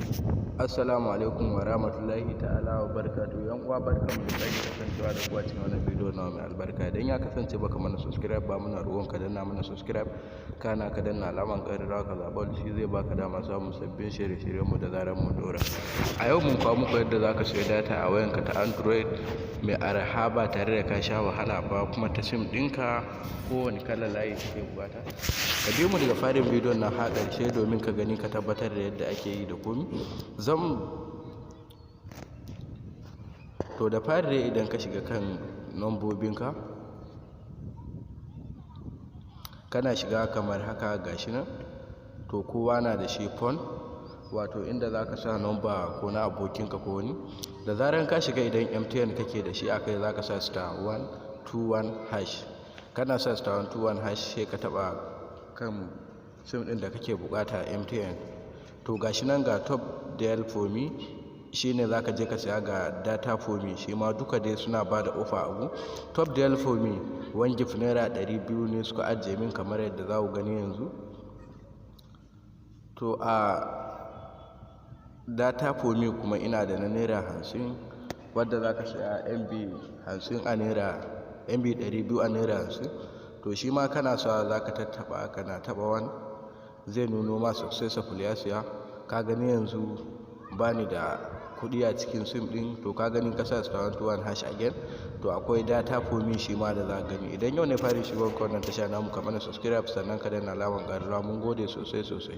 Assalamu alaikum wa rahmatullahi ta'ala wa barakatuhu. Yan uwa, barkanmu da sake kasancewa da ku a cikin wannan bidiyo na mai albarka. Idan ya kasance baka mana subscribe ba, muna roƙon ka danna mana subscribe, kana ka danna alaman ƙararrawa, ka zaɓa, shi zai baka dama samun sabbin shirye-shiryen mu da zarar mun ɗora. A yau mun kawo muku yadda zaka sayi data a wayanka ta Android mai arha ba tare da ka sha wahala ba, kuma ta SIM ɗinka, kowane kalar layi kake buƙata. Ka biyo mu daga farin bidiyon nan har ƙarshe domin ka gani, ka tabbatar da yadda ake yi da komi. Zan to, da fari dai, idan ka shiga kan nambobinka, kana shiga kamar haka, gashi nan. To, kowa na da shi phone, wato inda za ka sa number ko na abokinka ko wani. Da zaran ka shiga, idan MTN kake da shi akai, za ka sa *121#. Kana sa *121#, sai ka taɓa kan SIM ɗin da kake buƙata, MTN. To, gashi nan, ga Top Dial for Me, shine za ka je ka saya, ga Data for Me, shi ma duka dai suna ba da offer. Abu Top Dial for Me, 1 gig ₦200 ne suka ajiye min, kamar yadda za ku gani yanzu. To, a Data for Me kuma ina da na ₦50, wadda za ka saya MB 50 a naira, MB 200 a ₦50. To, shi ma kana sawa, za ka tattaɓa, kana taɓa one, zai nuno ma successful, ya siya. Ka gani, yanzu ba ni da kuɗi a cikin SIM ɗin. To, ka gani, ka sa *121# again. To, akwai Data for Me shi ma da za ka gani. Idan yau ne fari shigon ka wannan tasha namu, ka mana subscribe, sannan ka danna alamar ƙararrawa. Mun gode sosai sosai.